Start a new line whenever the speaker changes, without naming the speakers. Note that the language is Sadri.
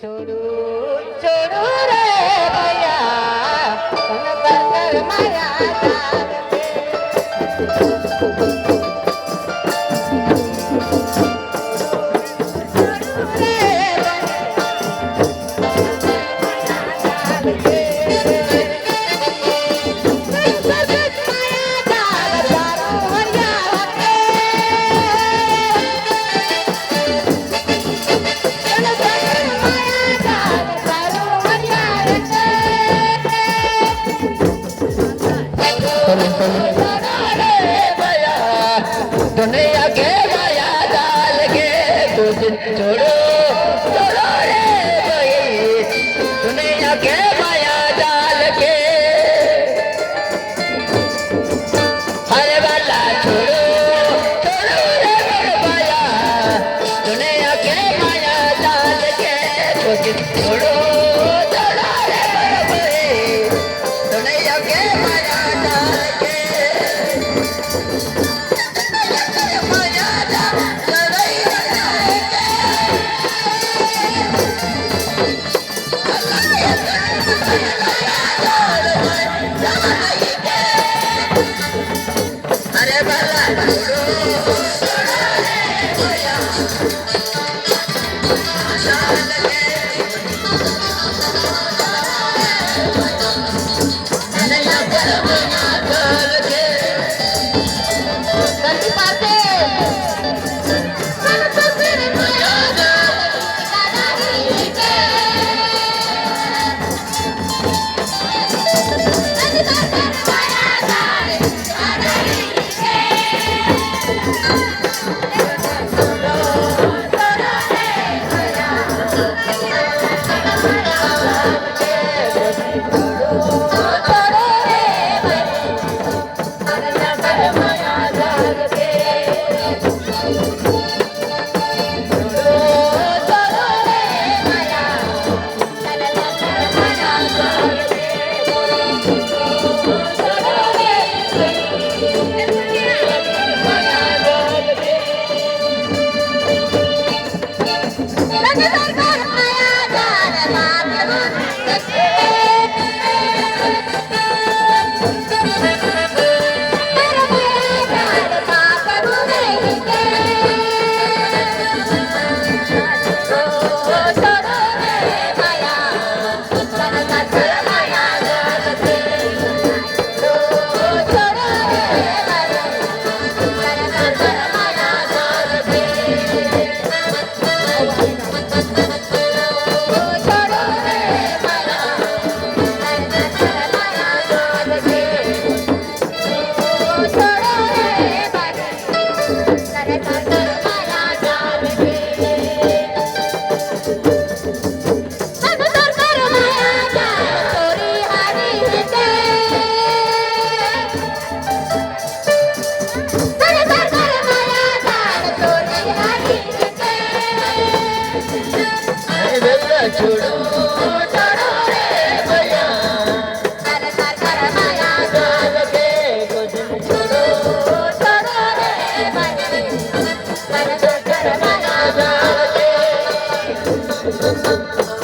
छोड़ो छोड़ो रे भैया संसार कर माया जाल के। छोड़ो रे भैया जाल के। संसार कर माया जाल चारों ओरिया के। संसार माया जाल चारों ओरिया के।
दुनिया के माया जाल के कुछ छोड़ो छोड़ो रे भाई, दुनिया के माया जाल के। हर वाला छोड़ो छोड़ो रे माया, दुनिया के माया जाल के कुछ छोड़ो छोड़ो रे भाई, दुनिया के माया जाल के। अरे बाला छोड़ो छोड़ो रे भैया, जाल के कुछ छोड़ो छोड़ो रे भैया, जाल के।